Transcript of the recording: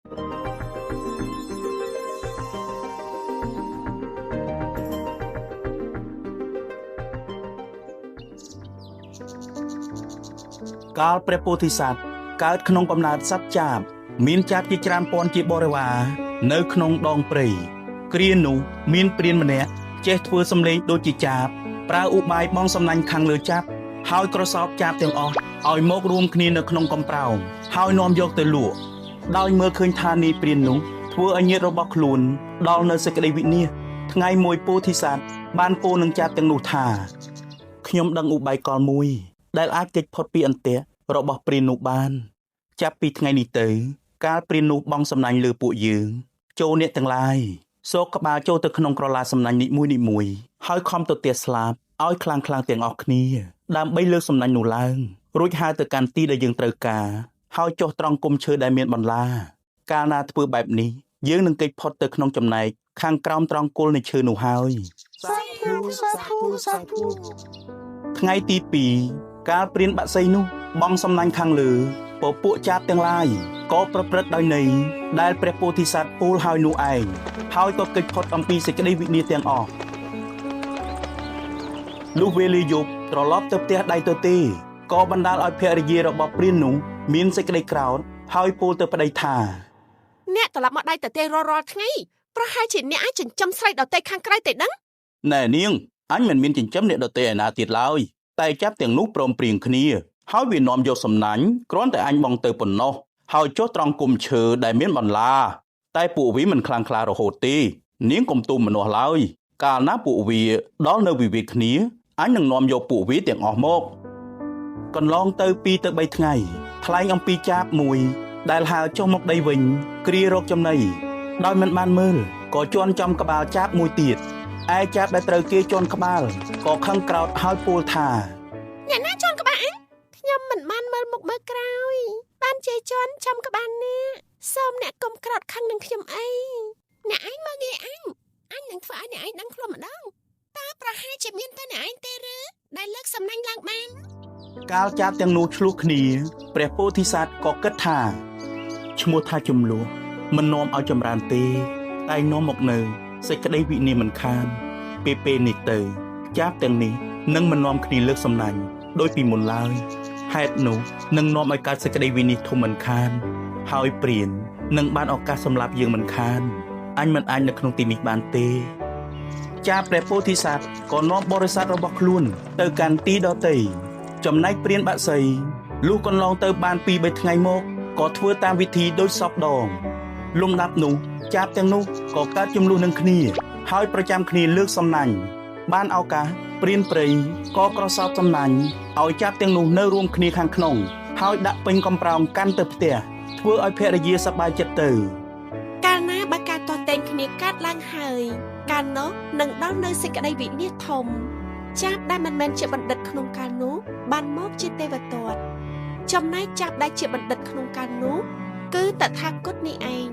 កាលព្រះពោធិសត្វកើតក្នុងកំណើតសត្វចាបមានចាបជាច្រើនពាន់ជាបរិវារនៅក្នុងដងព្រៃគ្រានោះមានព្រានម្នាក់ចេះធ្វើសម្លេងដូចជាចាបប្រើឧបាយបងសំណាញ់ខាងលើចាប់ហើយក្រសោបចាបទាំងអស់ឲ្យមករួមគ្នានៅក្នុងកំប្រោងហើយនាំយកទៅលក់ដោយមើលឃើញថានាយព្រាននោះធ្វើឲ្យញាតិរបស់ខ្លួនដល់នៅសេចក្តីវិនាសថ្ងៃមួយពោធិសត្វបានពោលនឹងចាបទាំងនោះថាខ្ញុំដឹងឧបាយកលមួយដែលអាចគេចផុតពីអន្ទាក់របស់ព្រាននោះបានចាប់ពីថ្ងៃនេះទៅកាលព្រាននោះបងសំណាញ់លើពួកយើងចូលអ្នកទាំងឡាយសោកក្បាលចូលទៅក្នុងក្រឡាសំណាញ់នីមួយៗហើយខំទៅទះស្លាប់ឲ្យខ្លាំងៗទាំងអស់គ្នាដើម្បីលើកសំណាញ់នោះឡើងរួចហើរទៅកាន់ទីដែលយើងត្រូវការហើយចុះត្រង់គុំឈើដែលមានបន្លាកាលណាធ្វើបែបនេះយើងនឹងគេចផុតទៅក្នុងចំណែកខាងក្រោមត្រង់គល់នៃឈើនោះហើយសាធុសាធុសាធុថ្ងៃទី2កាលព្រានបាក់សីនោះបងសំណាញ់ខាងលើពពួកចាបទាំងឡាយក៏ប្រព្រឹត្តដោយន័យដែលព្រះពោធិសត្វពោលហើយនោះឯងហើយក៏គេចផុតអំពីសេចក្តីវិនាសទាំងអស់លុះវេលាយប់ត្រឡប់ទៅផ្ទះដៃទៅទេក៏បណ្ដាលឲ្យភរិយារបស់ព្រាននោះមានសេចក្តីក្រោធហើយពោលទៅប្តីថាអ្នកត្រឡប់មកដៃទៅទេរាល់ថ្ងៃប្រហែលជាអ្នកអាចចិញ្ចឹមស្រីដទៃខាងក្រៅទេដឹងណែនាងអញមិនមានចិញ្ចឹមអ្នកដទៃឯណាទៀតឡើយតែចាប់ទាំងនោះព្រមព្រៀងគ្នាហើយវានាំយកសំណាញ់គ្រាន់តែអញបងទៅប៉ុណ្ណោះហើយចុះត្រង់គុំឈើដែលមានបន្លាតែពួកវាមិនខ្លាំងក្លារហូតទេនាងកុំទូមម្នាស់ឡើយកាលណាពួកវាដល់នៅវិវាទគ្នាអញនឹងនាំយកពួកវាទាំងអស់មកកន្លងទៅ2ទៅ3ថ្ងៃថ្លែងអំពីចាបមួយដែលហើរចុះមកដីវិញគ្រារកចំណីដោយមិនបានមើលក៏ជន់ចំក្បាលចាបមួយទៀតឯចាបដែលត្រូវគេជន់ក្បាលក៏ខឹងក្រោធហើយពោលថាអ្នកណាជន់ក្បាលអញខ្ញុំមិនបានមើលមុខមើលក្រោយបានជេរជន់ចំក្បាលអ្នកសូមអ្នកកុំក្រោធខឹងនឹងខ្ញុំអីអ្នកឯងមើលងាយអញអញនឹងធ្វើឲ្យអ្នកឯងដឹងខ្លួនម្ដងតើប្រហែលជាមានតែអ្នកឯងទេឬដែលលើកសំណាញ់ឡើងបានកាលចាបទាំងនោះឆ្លោះគ្នាព្រះពោធិសត្វក៏គិតថាឈ្មោះថាជំលោះមិននាំឲ្យចម្រើនទេតែនាំមកនៅសេចក្តីវិនាសមិនខានពេលនេះទៅចាបទាំងនេះនឹងមិននាំគ្នាលើកសំណាញ់ដោយពីមុនឡើយហេតុនោះនឹងនាំឲ្យកើតសេចក្តីវិនាសធំមិនខានហើយព្រាននឹងបានឱកាសសម្លាប់យើងមិនខានអញមិនអាចនៅក្នុងទីនេះបានទេចាបព្រះពោធិសត្វក៏នាំបរិស័ទរបស់ខ្លួនទៅកាន់ទីដទៃចំណែកព្រានបាក់សីលុះកន្លងទៅបាន2 3ថ្ងៃមកក៏ធ្វើតាមវិធីដូចសពដងលំដាប់នោះចាបទាំងនោះក៏កើតចំនួននឹងគ្នាហើយប្រចាំគ្នាលើកសំណាញ់បានឱកាសព្រានព្រៃក៏ក្រសោបសំណាញ់ឲ្យចាបទាំងនោះនៅរួមគ្នាខាងក្នុងហើយដាក់ពេញកំប្រោងកាន់ទៅផ្ទះធ្វើឲ្យភរិយាសប្បាយចិត្តទៅកាលណាបើការទាស់ទែងគ្នាកើតឡើងហើយកាលនោះនឹងដល់នៅសេចក្តីវិនាសធំចាបដែលមិនមែនជាបណ្ឌិតក្នុងកាលនោះបានមកជាទេវទត្តចំណែកចាបដែលជាបណ្ឌិតក្នុងកាលនោះគឺតថាគតនេះឯង